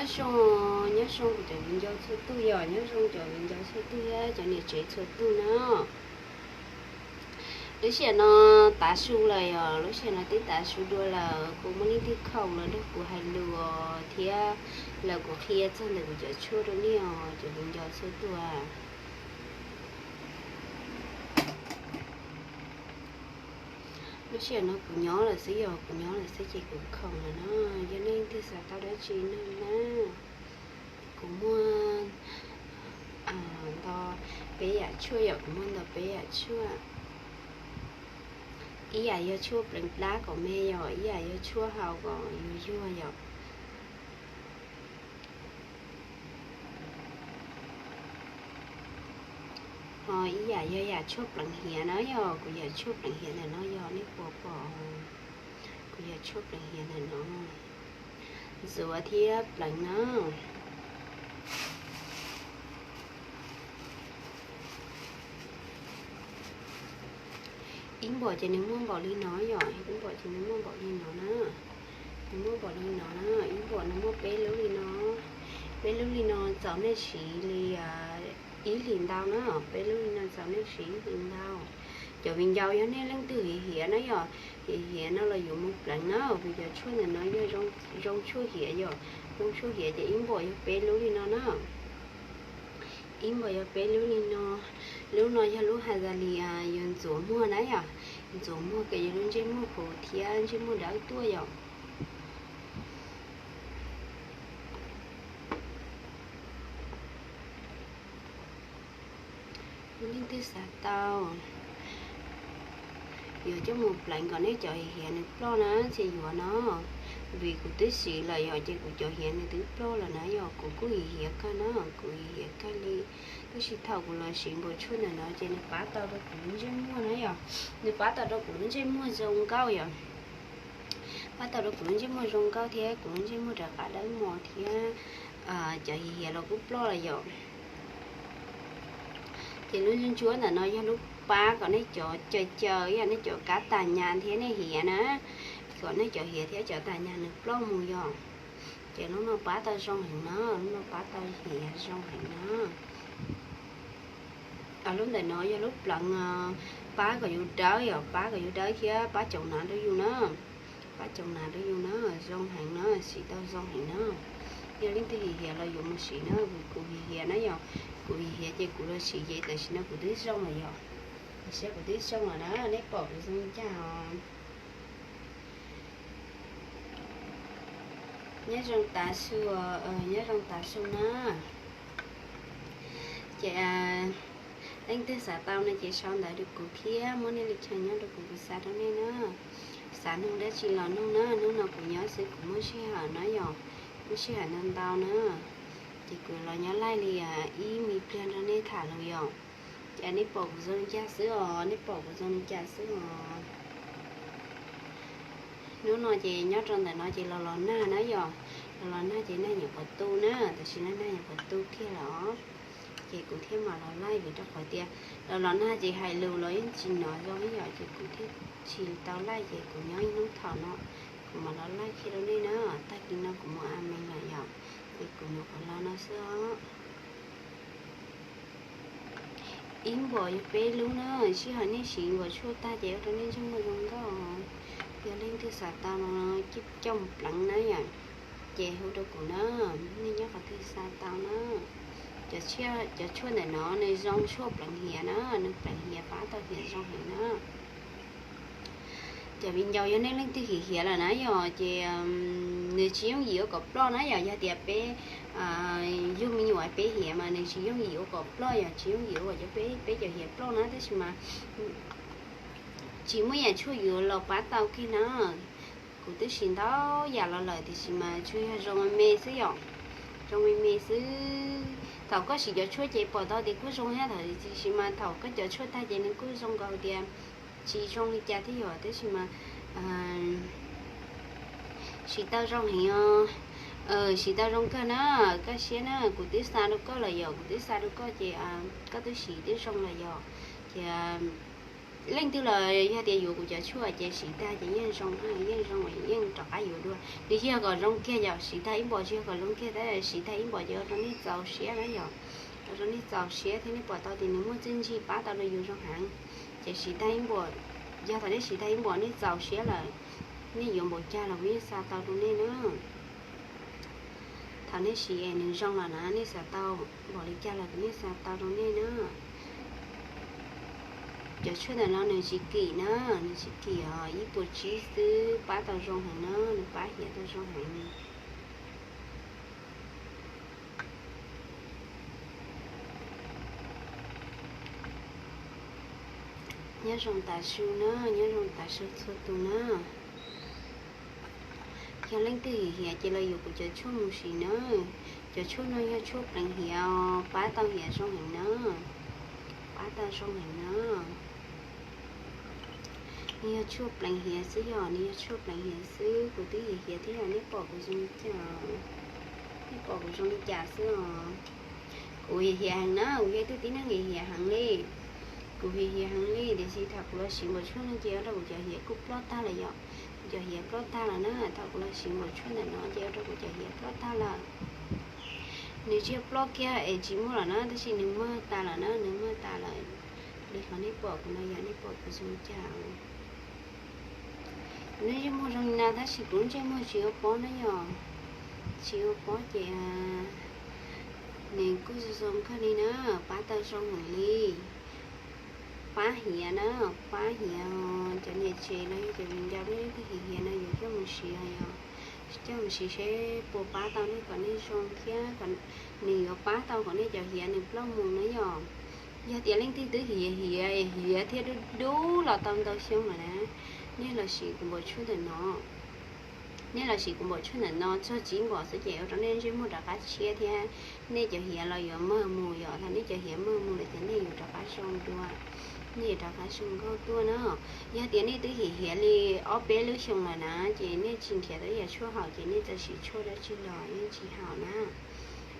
Nyob zoo, nyob zoo kuv cov viv ncaus txhua tus yom, nyob zoo cov viv ncaus txhua tus thiab cov niam tsev txhua tus na. Lub sij hawm no tav su lawm yom, lub sij hawm no twb tav su dua lawm, kuv muaj leej twg khoom los nrog kuv hais lus thiab los kuv qhia txog ntawm kuv cov tshuaj rau nej os cov viv ncaus txhua tus. Lub sij hawm no kuv nyob lawm xwb yom, kuv nyob lawm xwb ces kuv khoom lawm na. Yog nej leej twg xav tau dab tsi nug na, kuv muaj ntau peb yam tshuaj yom, kuv muaj ntau peb yam tshuaj. Ib yam yog tshuaj pleev plab kom me yom, ib yam yog tshuaj haus kom yuag yuag yom. Ho ib yam yog yam tshuaj pleev hiav na yom, kuv yam tshuaj pleev hiav ntawm no yog nej puas pom, kuv yam tshuaj pleev hiav ntawm no, ntxuav thiab pleev na. Ib npuas ces nws muaj npaum li no yom, ib npuas ces nws muaj npaum li no na, nws muaj npaum li no na, ib npuas nws muaj peb lub li no, peb lub li no txaus nej siv li ib hlis ntau na, peb lub li no txaus nej siv ib hlis ntau. Cov viv ncaus yog nej leej twg hiav hiav na yom, hiav hiav no los yuav mus pleev na, vim cov tshuaj ntawm no yog zoo tshuaj hiav yom, zoo tshuaj hiav ces ib npuas yog peb lub li no na. Ib npuas yog peb lub li no, lub no yog lub Hazalia yuav ntxuav muag na yom, ntxuav muag kom yus lub ntsej muag huv thiab ntsej muag dawb tuaj yom. Leej twg xav tau yuav coj mus pleev kom nej cov hiav hiav nws ploj na ces yuav no, vim kuv twb siv lawm yom ces kuv cov hiav nws twb ploj lawm na yom, kuv kuj hiav hiav kawg na, kuv hiav hiav kawg li. Tab sis thaum kuv los siv npuas tshuaj ntawm no ces nws pab tau rau kuv lub ntsej muag na yom, nws pab tau rau kuv lub ntsej muag zoo nkauj yom, pab tau rau kuv lub ntsej muag zoo nkauj thiab kuv lub ntsej muag rov qab dawb mos thiab cov hiav hiav los kuj ploj lawm yom. Ces lub ntsuab ntsuab ntawm no yog lub pab kom nej cov caws caws ib yam nej cov kab tas nyas thiab nej hiav na, kom nej cov hiav thiab cov tas nyas nws ploj mus yom. Ces lub no pab tau zoo heev na, lub no pab tau hiav zoo heev na. Lub ntawm no yog lub pleev pab kom yus dawb yom, pab kom yus dawb thiab pab caum nas rau yus na. Pab caum nas rau yus na, zoo heev na, siv tau zoo heev na. Yog leej twg hiav hiav los yuav mus siv na, kuv hiav hiav na yom, kuv hiav hiav ces kuv los siv ces tam sim no kuv twb zoo lawm yom. Tam sim no kuv twb zoo lawm na, nej pom kuv zoo li cas os. Nyob zoo tav su, nyob zoo tav su na. Ces leej twg xav tau no ces sau ntawv rau kuv thiab muab nej li chaw nyob rau kuv, kuv xa rau nej na. Xav nug dab tsi los nug na, hnub no kuv nyob xwb kuv muaj sij hawm na yom, muaj sij hawm ntau ntau na. Ces kuv los nyob laij li ib me pliag nrog nej tham lus yom. Ces nej pom kuv zoo li cas xwb os, nej pom kuv zoo li cas xwb os. Hnub no ces nyob rau ntawm no ces los los nag na yom, los los nag ces nag nyuam qhuav tu na, tam sim no nag nyuam qhuav tu kiag lawm os. Ces kuv thiaj mam los laij vim rau qhov tias los los nag ces hais lus los yeej tsis hnov zoo yom, ces kuv thiaj tsis tau laij ces kuv nyob ib hnub thaum no kuv mam los laij kiag rau nej na, tag kis no kuv mus a me lawm yom, ces kuv nyuam qhuav los no xwb os. Ib npuas yog peb lub na, sij hawm nej siv npuas tshuaj tag ces ua rau nej ntsej muag zoo nkauj. Yog leej twg xav tau no coj mus pleev na yom, ces hu rau kuv na, nej nyob qhov twg xav tau na. Cov tshuaj ntawm no nws zoo tshuaj pleev hiav na, nws pleev hiav pab tau hiav zoo heev na. Cov viv ncaus yog nej leej twg hiav hiav lawm na yom, ces nws tsis yooj yim ua kom ploj na yom, yog tias peb yug me nyuam peb hiav mas nws tsis yooj yim ua kom ploj yom, tsis yooj yim ua kom cov peb, peb cov hiav ploj na, tab sis mas tsis muaj yam tshuaj yuav los pab tau kiag na. Kuv twb siv ntau yam los lawm tiam sis mas tsuas yog zoo me me xwb yom, zoo me me xwb. Thaum koj siv cov tshuaj ces pom tau tias kuj zoo thiab, tiam sis mas thaum koj cov tshuaj tag ces nws kuj zoo nkaus tias tsis zoo li cas thiab yom, tab sis mas siv tau zoo heev os. Siv tau zoo kawg na, kaj siab na, kuv twb xa rau koj lawm yom, kuv twb xa rau koj ces koj twb siv twb zoo lawm yom. Ces Leej twg los yog tias yuav kuv cov tshuaj ces siv tag ces yeej zoo, yeej zoo, yeej rov qab yuav dua. Nws yog kom zoo kiag yom, siv tag ib npos tsis yog kom zoo kiag tab sis siv tag ib npos ces ua rau nej txaus siab na yom. Ua rau nej txaus siab thiab nej pom tau tias nws muaj txiaj ntsig pab tau rau yus zoo heev. Ces siv tag ib npos, yog thaum nej siv tag ib npos nej txaus siab lawm, nej yuav npaum cas los kuv yeej xa tau rau nej na. Thaum nej siv es nws zoo los na nej xav tau npaum li cas los kuv yeej xa tau rau nej na. Cov tshuaj ntawm no nws tsis kim na, nws tsis kim os, ib puas tsib xwb, pab tau zoo heev na, nws pab hiav tau zoo heev. Nyob zoo tas su na, nyob zoo tas su txhua tus na. Yog leej twg hiav hiav ces los yuav kuv cov tshuaj mus siv na. Cov tshuaj no yog tshuaj pleev hiav, pab tau hiav zoo heev na, pab tau zoo heev na. Nws yog tshuaj pleev hiav xwb yom, nws yog tshuaj pleev hiav xwb, kuv twb hiav hiav thiab yom, nej pom kuv zoo li cas, nej pom kuv zoo li cas xwb os. Kuv hiav hiav heev na, kuv yog ib tug tib neeg hiav hiav heev li. Kuv hiav hiav heev li, tiam sis thaum kuv los siv npaum tshuaj no ces ua rau kuv cov hiav kuj ploj tag lawm yom. Kuv cov hiav ploj tag lawm na, thaum kuv los siv npaum tshuaj ntawm no ces ua rau kuv cov hiav ploj tag lawm. Nws tsis yog ploj kiag es tsis muaj lawm na, tab sis nws mag tas lawm na, nws mag tas lawm. Li qhov nej pom kuv no yog nej pom kuv zoo li cas. Kuv lub ntsej muag zoo li no tab sis kuv lub ntsej muag tsis ua pob na yom. Tsis ua pob ces nws kuj zoo zoo kawg li na, pab tau zoo heev li. Pab hiav na, pab hiav, cov niam tsev los yog cov viv ncaus leej twg hiav hiav no yuav coj mus siv yom. Coj mus siv seb puas pab tau nej kom nej zoo thiab nws yuav pab tau kom nej cov hiav nws ploj mus na yom. Yog tias leej twg twb hiav hiav, hiav thiab dub dub los tau ntau xyoo lawm na, nej los siv kuv npaum tshuaj ntawm no. Nej los siv kuv npaum tshuaj ntawm no txog tsib npaum xwb ces ua rau nej ntsej muag rov qab tshiab thiab nej cov hiav los yuav mag mus yom. Thaum nej cov hiav mag mus lawm ces nej yuav rov qab zoo dua, nej yuav rov qab zoo nkauj tuaj na. Yog tias nej twb hiav hiav li ob peb lub xyoo lawm na ces nej tsis nrhiav tau ib yam tshuaj haum ces nej txawm siv tshuaj dab tsi los yeej tsis haum na.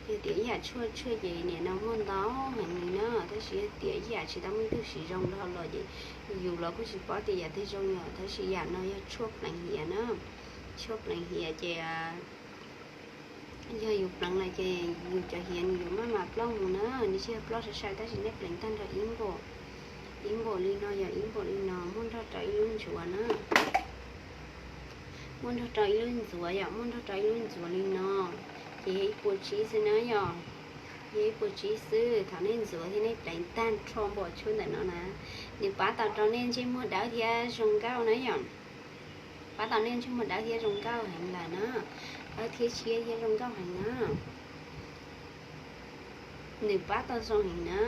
Yog tias ib yam tshuaj tshuaj ces nim no muaj ntau heev li na, tab sis yog tias ib yam tsis tau muaj ib tug siv zoo dhau los ces yus los kuj tsis paub tias yam twg zoo yom. Tab sis yam no yog tshuaj pleev hiav na, tshuaj pleev hiav ces yog yus pleev lawm ces yus cov hiav nws yuav maj mam ploj mus na, nws tsis yog ploj sai sai tab sis nej pleev tag nrho ib npaum, ib npaum li no yog ib npaum li no muaj nrog rau ib lub ntxuav na. Muaj nrog rau ib lub ntxuav yom, muaj nrog rau ib lub ntxuav li no, ces yog ib puas tsib xwb na yom. Yog ib puas tsib xwb, thaum nej ntxuav thiab nej pleev tag nrho npaum tshuaj ntawm no na, nws pab tau rau nej ntsej muag dawb thiab zoo nkauj na yom. Pab tau nej ntsej muag dawb thiab zoo nkauj heev lawm na, dawb thiab tshiab thiab zoo nkauj heev na. Nws pab tau zoo heev na,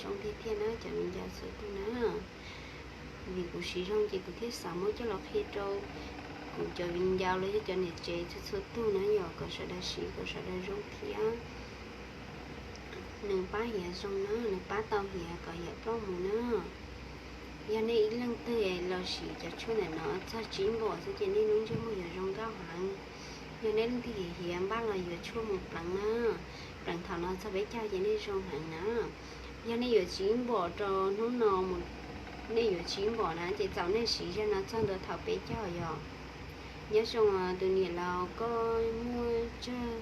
zoo tiag tiag na cov viv ncaus txhua tus na. Vim kuv siv zoo ces kuv thiaj xav muab coj los qhia rau kuv cov viv ncaus los yog cov niam tsev txhua txhua tug na yom, kom sawv daws siv kom sawv daws zoo thiab. Nws pab hiav zoo na, nws pab tau hiav kom hiav ploj mus na. Yog nej ib leej twg los siv cov tshuaj ntawm no txog tsib npaum xwb ces nej lub ntsej muag yuav zoo nkauj heev. Yog nej leej twg hiav hiav npaj los yuav tshuaj mus pleev na, pleev thaum no txog peb caug ces nej zoo heev na. Yog nej yuav tsib npaum rau hnub no, nej yuav tsib npaum na ces txaus nej siv zaj no txog ntua thaum peb caug yom. Nyob zoo tus niam laus, koj muaj tsawg,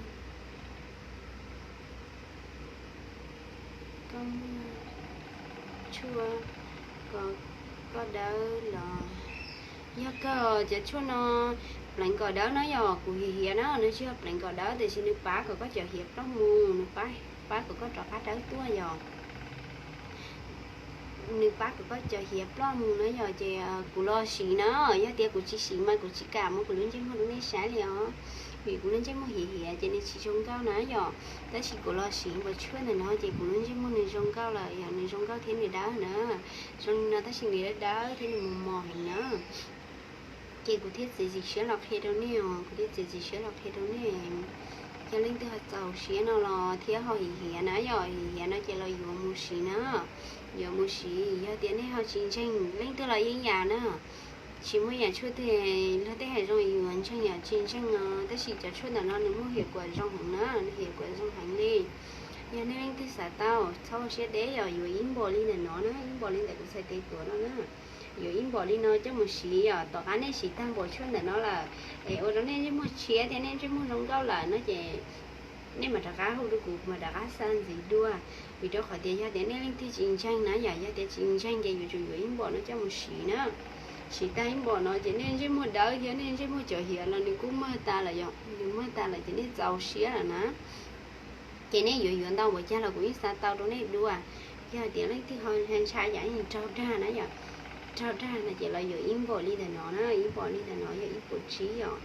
koj muaj tshuaj, koj dawb los? Yog kawg cov tshuaj no pleev kom dawb na yom, kuv hiav hiav na, nws tsis yog pleev kom dawb tiam sis nws pab kom koj cov hiav ploj mus, nws pab kom koj rov qab dawb tuaj yom. Nws pab kom koj cov hiav ploj mus na yom, ces kuv los siv na, yog tias kuv tsis siv mas kuv tsis kam muab kuv lub ntsej muag rau nej saib li os. Vim kuv lub ntsej muag hiav hiav ces nws tsis zoo nkauj na yom, tab sis kuv los siv npaum tshuaj ntawm no ces kuv lub ntsej muag nws zoo nkauj lawm yom, nws zoo nkauj thiab nws dawb na. Zoo li no tab sis nws dawb dawb thiab nws mos mos heev na. Ces kuv thiaj txiav txim siab los qhia rau nej os, kuv thiaj txiav txim siab los qhia rau nej. Yog leej twg ho txaus siab no los thiab ho hiav hiav na yom, hiav hiav no ces los yuav mus siv na, yuav mus siv. Yog tias nej ho tsis ntseeg, leej twg los yeej yam na, tsis muaj yam tshuaj twg luag tej hais zoo yuav ntseeg yom, tsis ntseeg no, tab sis cov tshuaj ntawm no nws muaj hiav kuam zoo heev na, nws hiav kuam zoo heev li. Yog nej leej twg xav tau txhob ua siab deb yom, yuav ib npaum li ntawm no na, ib npaum li ntawm kuv txhais tes tuav no na. Yuav ib npaum li no coj mus siv yom. Tom qab nej siv tag npaum tshuaj ntawm no lawm es ua rau nej ntsej muag tshiab thiab nej ntsej muag zoo nkauj lawm no ces nej mam rov qab hu rau kuv, kuv mam rov qab xa ntxiv dua. Vim rau qhov tias yog tias nej leej twg tsis ntseeg na yom, yog tias tsis ntseeg ces yuav tsum yuav ib npaum no coj mus siv na. Siv tag ib npaum no ces nej ntsej muag dawb thiab nej ntsej muag cov hiav los nws kuj mag tas lawm yom, nws mag tas lawm ces nej txaus siab lawm na. Ces nej yuav yuav ntau npaum cas los kuv yeej xa tau rau nej dua. Yog hais tias leej twg ho ntshai yam raug dag na yom, raug dag no ces los yuav ib npaum li ntawm no na, ib npaum li ntawm no yog ib puas tsib yom,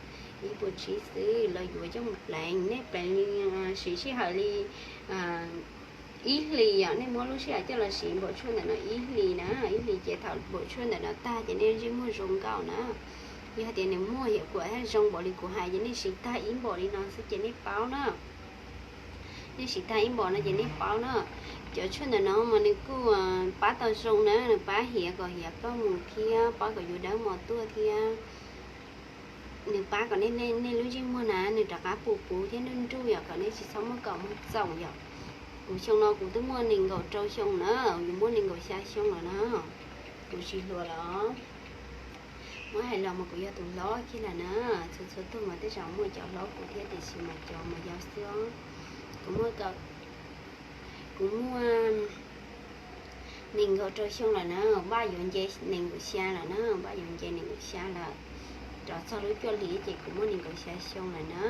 ib puas tsib xwb los yuav coj mus pleev. Nej pleev li siv sij hawm li ib hlis yom, nej muab lub sij hawm coj los siv npaum tshuaj ntawm no ib hlis na, ib hlis ces thaum npaum tshuaj ntawm no tag ces nej ntsej muag zoo nkauj na. Yog tias nws muaj hiam kuam thiab zoo npaum li kuv hais ces nej siv tag ib npaum li no xwb ces nej paub na. Nej siv tag ib npaum no ces nej paub na. Cov tshuaj ntawm no mas nws kuj pab tau zoo na, nws pab hiav kom hiav ploj mus thiab pab kom yuav dawb mos tuaj thiab. Nws pab kom nej lub ntsej muag na nws rov qab puv puv thiab nruj nruj yom, kom nej tsis txhob muaj kaum muag txoom yom. Kuv xyoo no kuv twb muaj nees nkaum rau xyoo na, yuav muaj nees nkaum xya xyoo lawm na. Kuv tsis hluas lawm. Muab hais los mas kuv yog tus hlob kiag lawm na. Txhua txhua tug mas tej zaum muaj cov hlob kuv thiab tiam sis mas cov mas yau xwb os. Kuv muaj, kuv muaj nees nkaum rau xyoo lawm na, npaj yuav nce nees nkaum xya lawm na, npaj yuav nce nees nkaum xya lawm. Rov txog lub cuaj hlis ces kuv muaj nees nkaum xya xyoo lawm na.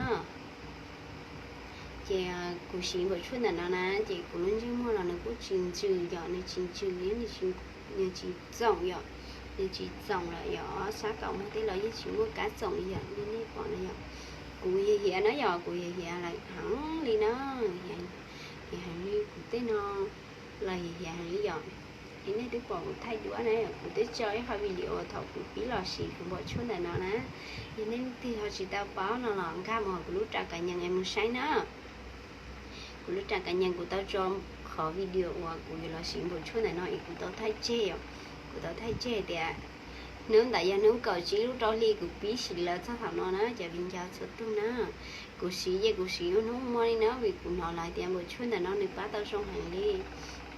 Ces kuv siv npaum tshuaj ntawm no na ces kuv lub ntsej muag los nws kuj tsis ntsws yom, nws tsis ntsws, nws tsis txoom yom, nws tsis txoom lawm yom, sab kaum muag tej los yeej tsis muaj kab txoom li yom li nej pom no yom. Kuv hiav hiav na yom, kuv hiav hiav lawm heev li na, hiav heev li kuv tej no los hiav hiav heev li yom. Es nej twb pom kuv thaij duab na, kuv twb tso ib qho video thaum kuv pib los siv kuv npaum tshuaj ntawm no na. Yog nej leej twg ho tsis tau paub no los nkag mus kuv lub ram kav nyees es mus saib na. Kuv lub ram kav nyees kuv tau tso qhov video uas kuv yuav los siv npaum tshuaj ntawm no es kuv tau thaij tseg, kuv tau thaij tseg tias hnub ntawd yog hnub kaum tsib lub rau hli kuv pib siv los txog thaum no na cov viv ncaus txhua tug na. Kuv siv ces kuv siv ua hnub ua hmo li na vim kuv hnov lawv tias npaum tshuaj ntawm no nws pab tau zoo heev li.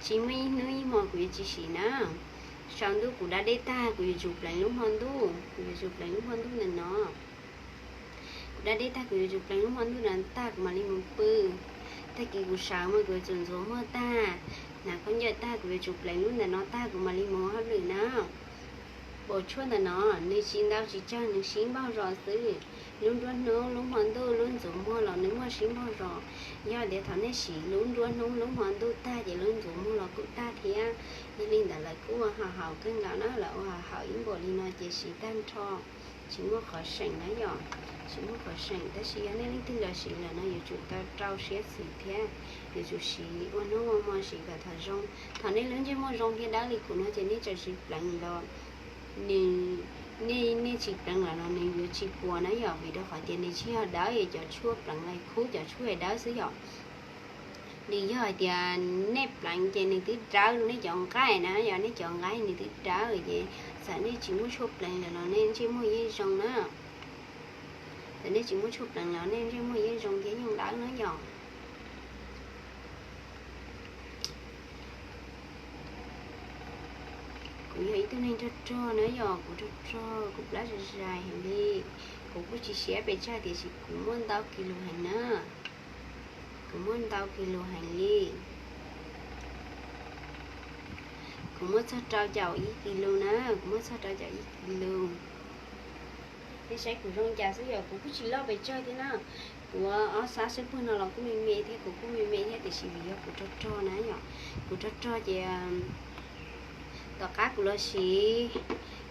Tsis muaj ib hnub ib hmo kuv yuav tsis siv na. Saum ntuj kuv da dej tag kuv yuav tsum pleev lub hmo ntuj, kuv yuav tsum pleev lub hmo ntuj ntawm no. Kuv da dej tag kuv yuav tsum pleev lub hmo ntuj ntawm no tag kuv mam li mus pw. Tag kis kuv sawv mas kuv yuav tsum ntxuav muag tag, hnav khaub ncaws tag kuv yuav tsum pleev lub ntawm no tag kuv mam li mus ua hauj lwm na. Npaum tshuaj ntawm no nws tsis ntau tsis tsawg, nws sib npaug zos xwb. Lub nruab hnub lub hmo ntuj lub ntxuav muag los nws muaj sib npaug zos. Yog tias thaum nej siv lub nruab hnub lub hmo ntuj tag ces lub ntxuav muag los kuj tag thiab. Yog li ntawd lawv kuj ua haum haum kawg nkaus na, lawv ua haum haum ib npaum li no ces siv tag nrho tsis muaj qhov seem na yom, tsis muaj qhov seem. Tab sis yog nej leej twg los siv lawm no yuav tsum tau rau siab xwm thiab yuav tsum siv ua hnub ua hmo siv kom thaum zoo. Thaum nej lub ntsej muag zoo thiab dawb li kuv no ces nej txawm tsis pleev los, nej, nej tsis pleev los no nws yuav tsis puas na yom, vim rau qhov tias nws tsis yog dawb, cov tshuaj pleev los khub cov tshuaj dawb xwb yom. Nws yog hais tias nej pleev ces nws twb rawv rau nej cov nqaij na yom, nej cov nqaij nws twb rawv ces txawm nej tsis muaj tshuaj pleev lawm los nej ntsej muag yeej zoo na. Txawm nej tsis muaj tshuaj pleev los nej ntsej muag yeej zoo thiab yeej dawb na yom. Kuv yog ib tug neeg rog rog na yom, kuv rog rog, kuv plab zais zais heev li. Kuv kuj tsis siab pes tsawg tiam sis kuv muaj ntau kis lus heev na. Kuv muaj ntau kis lus heev li. Kuv muaj txog rau caum ib kis lus na, kuv muaj txog rau caum ib kis lus. Nej saib kuv zoo cas xwb yom, kuv kuj tsis loj pes tsawg thiab na. Kuv ob sab xub pwg no los kuj me me thiab, kuv kuj me me thiab tiam sis vim yog kuv rog rog na yom, kuv rog rog ces tom qab kuv los siv,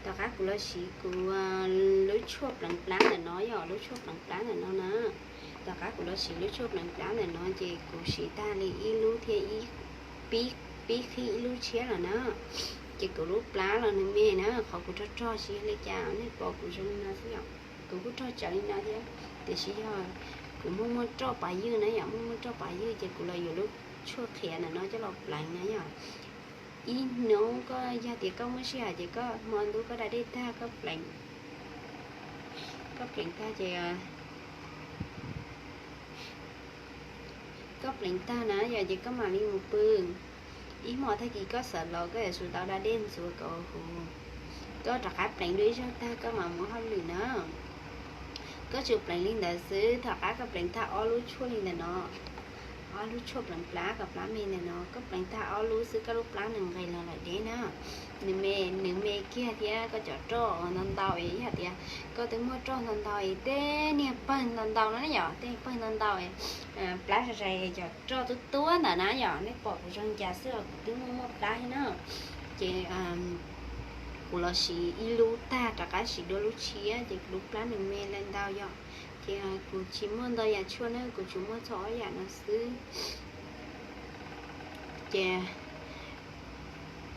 tom qab kuv los siv kuv lub tshuaj pleev plab ntawm no yom, lub tshuaj pleev plab ntawm no na. Tom qab kuv los siv lub tshuaj pleev plab ntawm no ces kuv siv tag li ib lub thiab ib, pib, pib qhib ib lub tshiab lawm na. Ces kuv lub plab los nws me na, qhov kuv rog rog tsis yog li cas, nej pom kuv zoo li no xwb yom. Kuv kuj rog tsawv li no thiab, tiam sis yog kuv muaj muaj roj pav ywj na yom, muaj muaj roj pav ywj ces kuv los yuav lub tshuaj qhiav ntawm no coj los pleev na yom. Ib hnub koj yog tias koj muaj sij hawm ces koj hmo ntuj koj da dej tag koj pleev, koj pleev tag ces koj pleev tag na yom ces koj mam li mus pw. Ib hmo tag kis koj sawv los koj yuav tsum tau da dej ntxuav kom huv. Koj rov qab pleev dua ib zaug tag koj mam mus hauj lwm na. Koj tsuas pleev li ntawd xwb, tom qab koj pleev tag ob lub tshuaj li ntawm no, ob lub tshuaj pleev plab kom plab me ntawm no, koj pleev tag ob lub xwb koj lub plab nws nqis los lawm deb na. Nws me, nws me kiag thiab koj cov roj ntau ntau es yog tias koj twb muaj roj ntau ntau es tej niag pawg ntau ntau no na yom, tej pawg ntau ntau es plab zais zais cov roj tuab tuab ntawm na yom, nej pom kuv zoo cas xwb los kuv twb muaj muaj plab thiab na. Ces kuv los siv ib lub tag rov qab siv dua lub tshiab ces kuv lub plab nws me lawm ntau yom. Ces kuv tsis muaj ntau yam tshuaj na, kuv tsuas muaj txog ob yam no xwb. Ces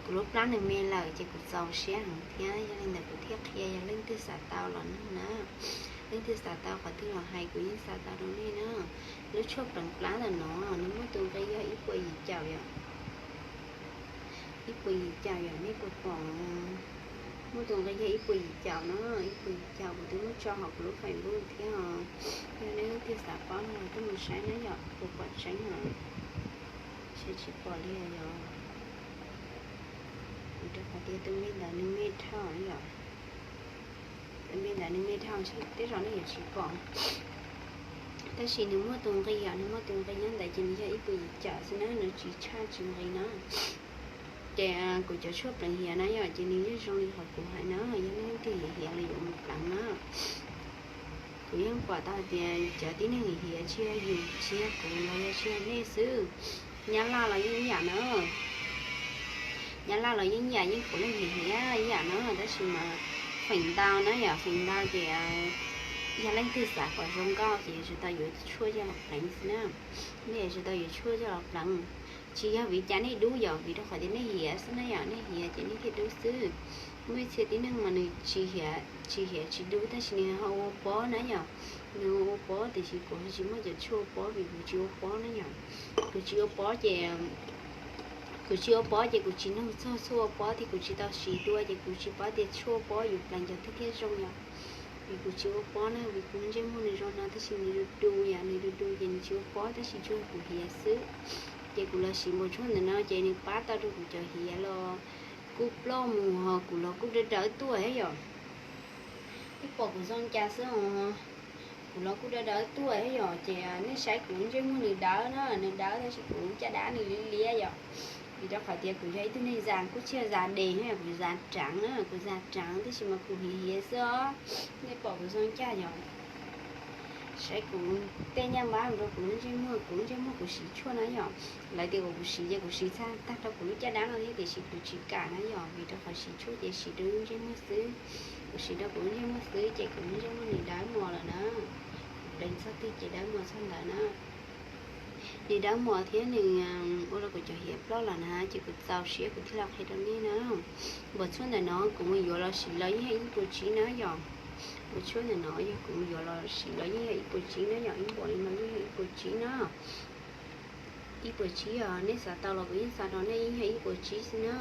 kuv lub plab nws me lawm ces kuv txaus siab heev thiab, yog li ntawd kuv thiaj qhia yog leej twg xav tau los nug na. Leej twg xav tau qhov twg los hais kuv yeej xa tau rau nej na. Lub tshuaj pleev plab ntawm no nws muaj tus nqi yog ib puas yim caum yom. Ib puas yim caum yom, nej puas pom? Muaj tus nqi yog ib puas yim caum no, ib puas yim caum kuv twb muab tso hauv kuv lub Facebook thiab os. Yog nej leej twg xav paub no los tuaj mus saib na yom, puas pom tseeb os? Saib tsis pom li os yom. Vim rau qhov tias tus me ntawd nws me dhau yom. Tus me ntawd nws me dhau ntshe tej zaum nej yuav tsis pom. Tab sis nws muaj tus nqi yom, nws muaj tus nqi nyob ntawd ces nws yog ib puas yim caum xwb na, nws tsis tshaj tsis nqis na. Ces kuv cov tshuaj pleev hiav na yom, ces nws yeej zoo li qhov kuv hais na, yog nej leej twg hiav hiav los yuav mus pleev na. Kuv yeej pom tau hais tias cov tib neeg hiav tsis yog yus, tsis yog kuv los yog tsis yog nej xwb. Nyab Laj los yeej ib yam na. Nyab Laj los yeej ib yam, yeej puav leej hiav hiav ib yam na, tab sis mas feem ntau na yom, feem ntau ces yog leej twg xav kom zoo nkauj ces yuav tsum tau yuav tshuaj coj los pleev xwb na. Nej yuav tsum tau yuav tshuaj coj los pleev. Tsis yog vim cas nej dub yom, vim rau qhov tias nej hiav xwb na yom, nej hiav ces nej thiaj dub xwb. Muaj ib txhia tib neeg mas nws tsis hiav tsis dub tab sis nws ho ua pob na yom. Nws ua pob tiam sis kuv ho tsis muaj cov tshuaj ua pob vim kuv tsis ua pob na yom. Kuv tsis ua pob ces kuv tsis ua pob ces kuv tsis nug txog tshuaj ua pob thiab kuv tsis tau siv dua ces kuv tsis paub tias tshuaj ua pob yus pleev cov twg thiaj zoo yom. Vim kuv tsis ua pob na, vim kuv ntsej muag nws zoo no tab sis nws du du yom, nws du du ces nws tsis ua pob tab sis tsuas yog kuv hiav xwb. Ces kuv los siv npau tshuaj ntawm no ces nws pab tau rau kuv cov hiav los kuj ploj mus ho kuv los kuj dawb dawb tuaj thiab yom. Nej pom kuv zoo cas xwb os, kuv los kuj dawb dawb tuaj thiab yom. Ces nej saib kuv ntsej muag nws dawb na, nws dawb tab sis kuv caj dab nws liab liab yom. Vim rau qhov tias kuv yog ib tug neeg zas kuj tsis yog zas des na, kuv zas raav na, kuv zas raav tab sis mas kuv hiav hiav xwb os. Nej pom kuv zoo cas yom. Saib kuv tej nyaj npab rau kuv lub ntsej muag, kuv lub ntsej muag kuv siv tshuaj na yom. Lawv tias kom kuv siv ces kuv siv txhaj tag rau kuv lub caj dab no thiab tiam sis kuv tsis kam na yom, vim rau qhov siv tshuaj ces siv rau lub ntsej muag xwb. Kuv siv rau kuv lub ntsej muag xwb ces kuv lub ntsej muag nws dawb mos lawm na. Kuv pleev txog twg ces dawb mos txog ntawd na. Nws dawb mos thiab nws ua rau kuv cov hiav ploj lawm na ces kuv txaus siab kuv thiaj los qhia rau nej na. Npau tshuaj ntawm no kuv mus yuav los siv los yeej yog ib puas tsib na yom. Npau tshuaj ntawm no yog kuv mus yuav los siv los yeej yog ib puas tsib na yom, ib npaum li no yeej yog ib puas tsib na. Ib puas tsib os, nej xav tau los kuv yeej xa rau nej, yeej yog ib puas tsib xwb na.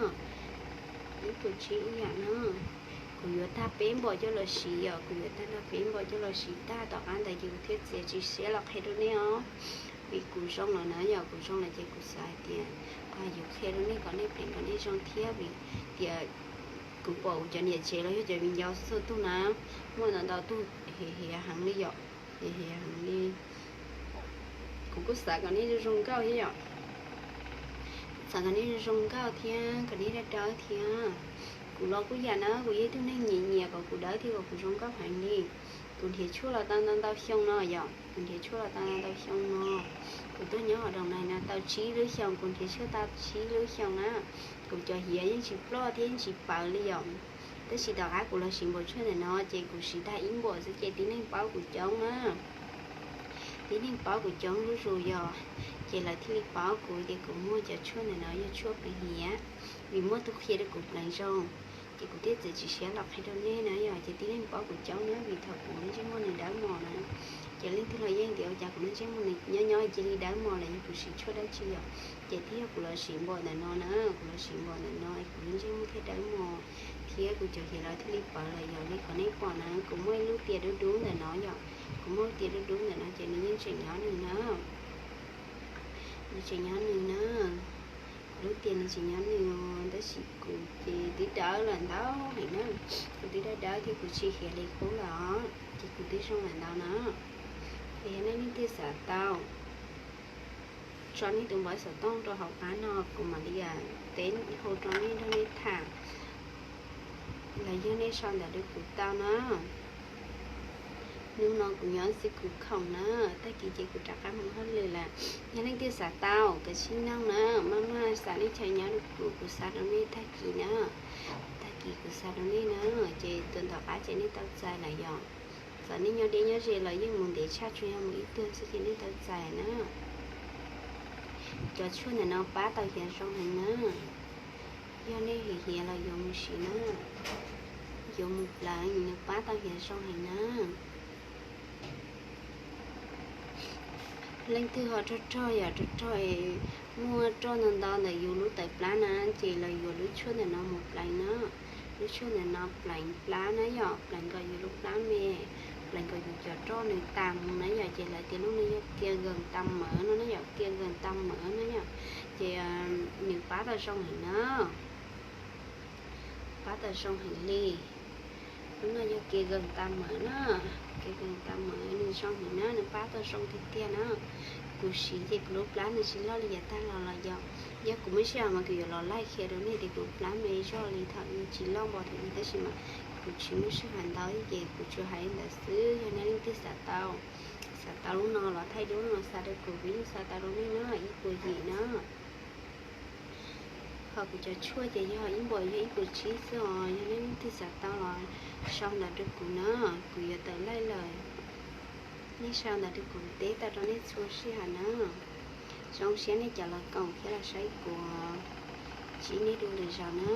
Ib puas tsib ib yam na. Kuv yuav tag peb npaum coj los siv yom, kuv yuav tag nrho peb npaum coj los siv tag tom qab ntawd ces kuv thiaj txiav txim siab los qhia rau nej os. Vim kuv zoo lawm na yom, kuv zoo lawm ces kuv xav hais tias yus qhia rau nej kom nej pleev kom nej zoo thiab vim tias kuv pom kuv cov niam tsev los yog cov viv ncaus txhua tug na, muaj ntau ntau tug hiav heev li yom, hiav heev li. Kuv kuj xav kom nej zoo nkauj thiab yom. Xav kom nej zoo nkauj thiab kom nej dawb dawb thiab. Kuv los kuj yam na, kuv yog ib tug neeg nyiam nyiam kom kuv dawb thiab kom kuv zoo nkauj heev li. Kuv nrhiav tshuaj los tau ntau ntau xyoo no yom, kuv nrhiav tshuaj los tau ntau ntau xyoo no. Kuv tuaj nyob hauv Doom Nai no tau tsib lub xyoos, kuv nrhiav tshuaj tau tsib lub xyoos na. Kuv cov hiav yeej tsis ploj thiab yeej tsis pawv li yom. Tab sis tom qab kuv los siv npau tshuaj ntawm no ces kuv siv tag ib npaum xwb ces tib neeg paub kuv coob na. Tib neeg paub kuv coob zuj zus yom, ces lawv thiaj li paub kuv tias kuv muag cov tshuaj ntawm no yog tshuaj pleev hiav. Vim muaj tus qhia rau kuv pleev zoo, ces kuv thiaj txiav txim siab los qhia rau nej na yom, ces tib neeg paub kuv coob na vim thaum kuv lub ntsej muag nws dawb mos na. Ces leej twg los yeej tias ua cas kuv lub ntsej muag nws nyob nyob cia li dawb mos lawm yog kuv siv tshuaj dab tsi yom. Ces twb yog kuv los siv npaum ntawm no na, kuv los siv npaum ntawm no kuv lub ntsej muag thiaj dawb mos thiab kuv cov hiav los thiaj li pawv lawm yom. Li qhov nej pom na kuv muaj ib lub tias dub dub ntawm no yom, kuv muaj lub tias dub dub ntawm no ces nws yeej tseem nyob nws na. Nws tseem nyob nws na. Lub tiag nws tsis nyob nws, tab sis kuv ces twb dawb lawm ntau heev na. Kuv twb dawb dawb thiab kuv tsis hiav li qub lawm os, ces kuv twb zoo lawm ntau na. Es yog nej leej twg xav tau tso nej tus npawb xov tooj rau hauv qab no, kuv mam li teb hu rau nej nrog nej tham, los yog nej sau ntawv rau kuv tau na. Hnub no kuv nyob xwb kuv khoom na, tag kis ces kuv rov qab mus hauj lwm lawm. Yog leej twg xav tau kav tsij noog na, maj maj xa nej chaw nyob rau kuv, kuv xa rau nej tag kis na. Tag kis kuv xa rau nej na, ces tus tom qab ces nej tau txais lawm yom. Txawm nej nyob deb nyob ze los yeej mus ntev tshaj, tsuas yog mus ib tug xwb ces nej tau txais na. Cov tshuaj ntawm no pab tau hiav zoo heev na. Yog nej hiav los yuav mus siv na, yuav mus pleev, nws pab tau hiav zoo heev na. Leej twg ho rog rog, yog rog rog, muaj roj ntau ntau ntawm yus lub tawv plab na, ces los yuav lub tshuaj ntawm no mus pleev na. Lub tshuaj ntawm no pleev plab na yom, pleev kom yus lub plab me, pleev kom yus cov roj nws tas mus na yom, ces lawv tias lub no yog kiag gam tau mawv no na yom, kiag gam tau mawv na yom, ces nws pab tau zoo heev na. Pab tau zoo heev li. Lub no yog kiag gam tau mawv na, kiag gam tau mawv nws zoo heev na, nws pab tau zoo tiag tiag na. Kuv siv ces kuv lub plab nws tsis loj li yav tag los los yog, yog kuv muaj sij hawm mas kuv yuav los laij qhia rau nej tias kuv plab me zog li thaum ub, tsis loj npaum thaum ub, tab sis mas kuv tsis muaj sij hawm ntau ces kuv tsuas hais li ntawd xwb. Yog nej leej twg xav tau, xav tau lub no los thaij duab no xa rau kuv, kuv yeej xa tau rau nej na, ib puas yim na. Ho kuv cov tshuaj ces yog ib npuas yog ib puas tsib xwb os. Yog nej leej twg xav tau los sau ntawv rau kuv na, kuv yuav tawm laij lawm. Nej sau ntawv rau kuv teb tau rau nej txhua sij hawm na. Zoo siab nej cov los koom thiab los saib kuv, ntsib nej dua lwm zaus na.